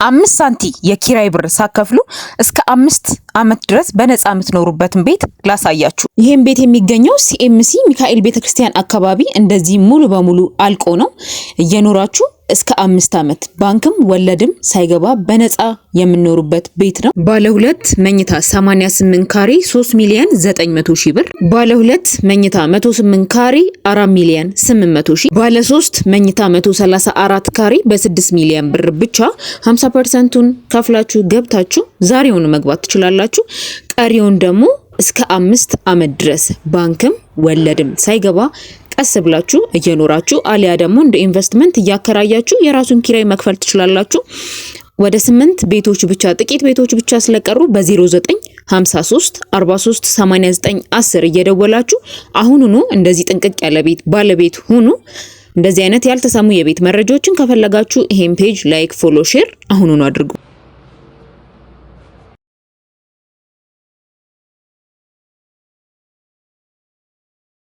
5 ሳንቲ የኪራይ ብር ሳትከፍሉ እስከ 5 አመት ድረስ በነፃ የምትኖሩበትን ቤት ላሳያችሁ። ይህም ቤት የሚገኘው ሲኤምሲ ሚካኤል ቤተክርስቲያን አካባቢ እንደዚህ ሙሉ በሙሉ አልቆ ነው። እየኖራችሁ እስከ 5 ዓመት ባንክም ወለድም ሳይገባ በነፃ የምንኖሩበት ቤት ነው። ባለ ሁለት መኝታ 88 ካሬ 3 ሚሊዮን 900 ሺህ ብር፣ ባለ ሁለት መኝታ 108 ካሬ 4 ሚሊዮን 800 ሺህ፣ ባለ 3 መኝታ 134 ካሬ በ6 ሚሊዮን ብር ብቻ 50%ቱን ከፍላችሁ ገብታችሁ ዛሬውኑ መግባት ትችላላችሁ። ቀሪውን ደግሞ እስከ 5 ዓመት ድረስ ባንክም ወለድም ሳይገባ ቀስ ብላችሁ እየኖራችሁ አሊያ ደግሞ እንደ ኢንቨስትመንት እያከራያችሁ የራሱን ኪራይ መክፈል ትችላላችሁ። ወደ ስምንት ቤቶች ብቻ፣ ጥቂት ቤቶች ብቻ ስለቀሩ በ0953 43 89 10 እየደወላችሁ አሁኑኑ እንደዚህ ጥንቅቅ ያለ ቤት ባለቤት ሁኑ። እንደዚህ አይነት ያልተሰሙ የቤት መረጃዎችን ከፈለጋችሁ ይሄን page like፣ follow፣ share አሁኑኑ አድርጉ።